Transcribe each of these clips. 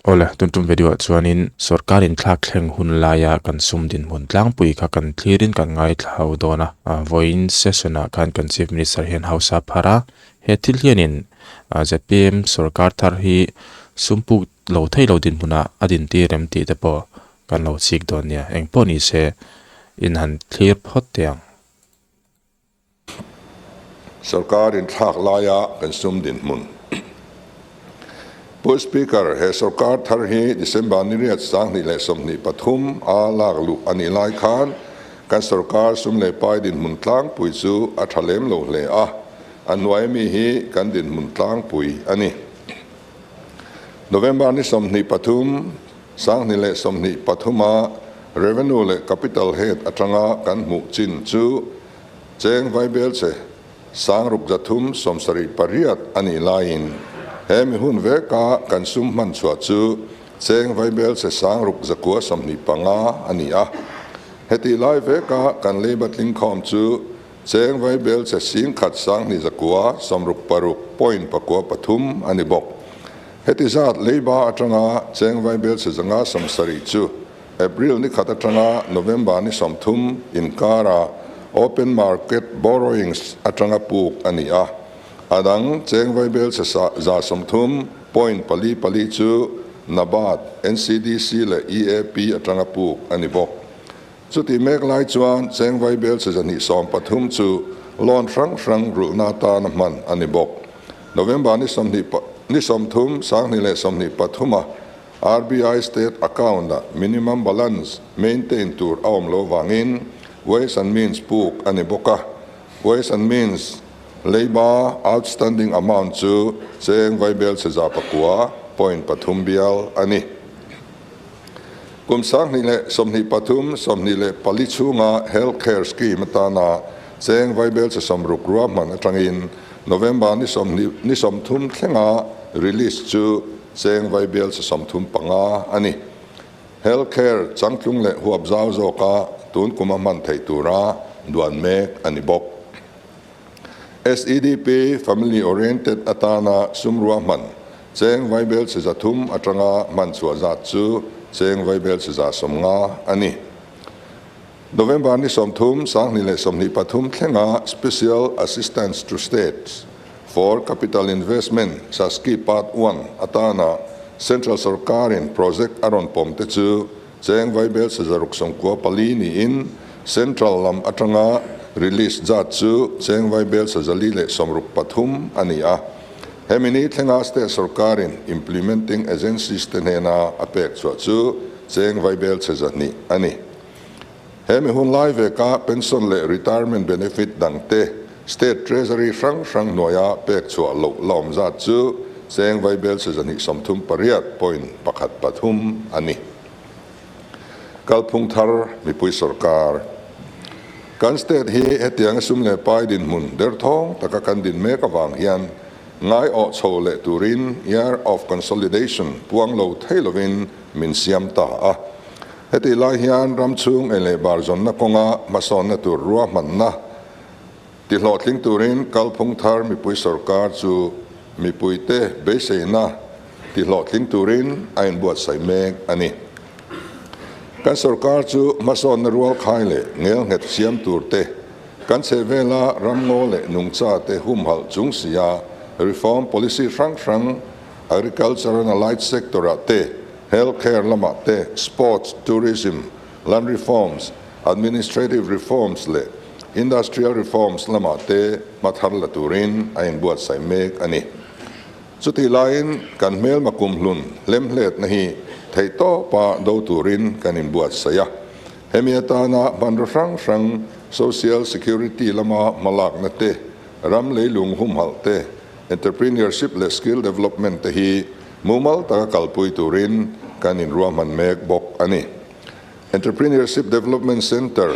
Awle, tun tum video ah chuanin sorkar inthlak thleng hun laia kan sum dinhmun tlangpui kha kan thlirin kan ngaithla ho dawn a. Vawiin session ah khan kan Chief Minister hian House a phar a, he thil hianin zpm sorkar thar hi sum puk lo thei lo dinhmunah a dintir em tih te pawh kan lo chik dawn nia. Engpawh ni se in han thlir phawt teh ang. Sorkar inthlak laia kan sum dinhmun. Pu Speaker, he sorkar thar hi December ni riat 2023 a lak luh a nih lai khan kan sorkar sum leh pai dinhmun tlangpui chu a tha lem lo hle a, a hnuai mi hi kan dinhmun tlangpui a ni. November ni 23, 2023 a Revenue leh Capital Head atanga kan hmuh chin chu cheng vaibelche 6378 a nih laiin he mi hun veka kan sum hman chhuah chu cheng vaibelche 6925 a ni a. Hetih lai veka kan leiba tlingkhawm chu cheng vaibelche 1 169.63 a ni bawk. Heti zat leiba atanga cheng vaibelche 170 chu April ni khat atanga November ni 30 inkara open market borrowings atanga puk a ni a. A dang cheng vaibelche 130.44 chu NABARD, NCDC leh EAP atanga puk a ni bawk. Chuti mek lai chuan cheng vaibelche 213 chu loan hrang hrang rulhna atana hman a ni bawk. November ni 20 ni 30 2023 a RBI state account a minimum balance maintain tur a awm lo wangin Ways and Means puk a ni bawk a. Ways and Means leiba outstanding amount chu cheng vaibelche 9.3 bial a ni. Kum 2023 24 chhunga healthcare scheme atana cheng vaibelche 60 rua hman atangin November ni 20 ni 30 thlenga release chu cheng vaibelche 35 a ni. Healthcare changtlung leh huap zau zawka tun kuma hman thei tura duan mek a ni bawk. SEDP family oriented atana sumrua hman cheng vaibelche 300 atanga hman chhuah zat chu cheng vaibelche 150 a ni. November ni 30 2023 thlenga Special Assistance to States for Capital Investment SASCI Part 1 atana Central Sarkarin project aron pawm te chu cheng vaibelche 694 niin Central lam atanga release zat chu cheng vaibelche 463 a ni a. Hemi ni thlenga State Sarkarin implementing agencies te hnena a pek chhuah chu cheng vaibelche 200 a ni. Hemi hun lai veka pension leh retirement benefit dangte State Treasury hrang hrang hnuaia pek chhuah loh la awm zat chu cheng vaibelche 238.13 a ni. Kalphung thar mipui sorkar. Kan state hi hetiang sum leh pai dinhmun derthawng taka kan din mek awang hian ngai awh chho leh turin year of consolidation puang lo thei lovin min siam ta a. Heti lai hian ram chhung ei leh bar zawnna kawnga hmasawnna tur rua hmanna ti hlawhtling turin kalphung thar mipui sorkar chu mipuite beiseina ti hlawhtling turin a inbuatsaih mek a ni. Kan sorkar chu hmasawnna rual khai leh ngel nghet siam tur te, kan chhehvela ramngaw leh nungcha te humhalh chung sia reform policy hrang hrang agriculture and allied sector ah te, healthcare lamah te, sports, tourism, land reforms, administrative reforms leh industrial reforms lamah te hmathar la turin a inbuatsaih mek a ni. Chuti laiin kan hmel makum hlun hlemhlet na hi thei tawpa do turin kan inbuatsaih a. Hemi atana hmanraw hrang hrang social security lama hmalak na te, ram leilung humhalh te, entrepreneurship leh skill development te hi mumal taka kalpui turin kan inrua hman mek bawk a ni. Entrepreneurship Development Center,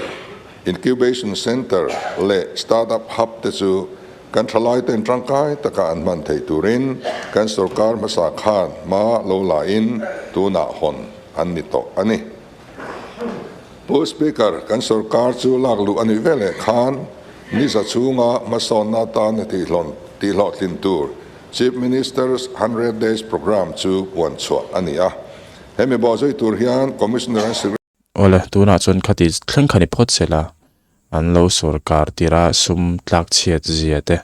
Incubation Center leh Startup Hub te chu kan thalai ten tangkai taka an hman thei turin kan sorkar hmasa khan ma lo la in tuna hawn an ni tawh a ni. Pu Speaker, kan sorkar chu lak luh a ni vele khan ni za chhunga hmasawnna tan ti hlawhtlin tur. Chief Minister's 100 Days Programme chu puan chhuah a ni a. Hemi bawhzui tur hian Commissioner and Secretary. Awle, tunah chuan khati thleng kha ni phawt se la, an lo sawrkar tira sum tlak chhiat zia te,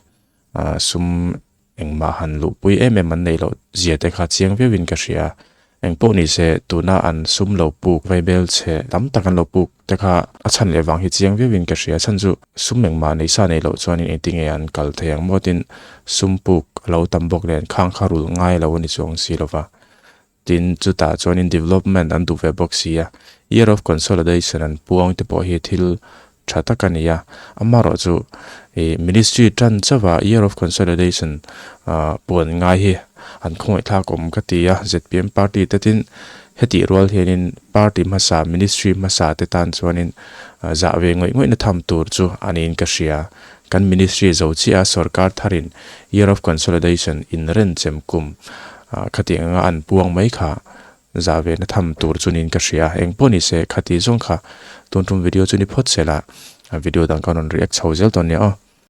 sum engmah han luhpui em em an neih loh zia te kha chiang viauin ka hria. Engpawh ni se, tuna an sum lo puk, vaibel chhe tam tak an lo puk te kha a chhan leh vang hi chiang viauin ka hria. Chhan chu sum engmah nei sa nei loh chuanin engtinge an kal thei ang maw tin sum puk a lo tam bawk nen khang kha rulh ngai lo a ni chuang si lova. Tin, chutah chuanin development an duh ve bawk si a, Year of Consolidation an puang te pawh hi thil tha tak a ni a. Amaherawh chu ih ministry tan chauha Year of Consolidation ah puan ngai hi an khawngaihthlak awm ka ti a, zpm party te tin hetih rual hianin party hmasa ministry hmasa te tan chuanin zah ve ngawih ngawihna tham tur chu a niin ka hria. Kan ministry zo chiah a sorkar tharin Year of Consolidation inrenchem kum ah khatiang anga an puang mai kha Zah ve na tham tur chu niin ka hria, eng pawh ni se khati zawng kha tun tum video chu ni phawt se la, video dang ka rawn react chho zel dawn nia aw.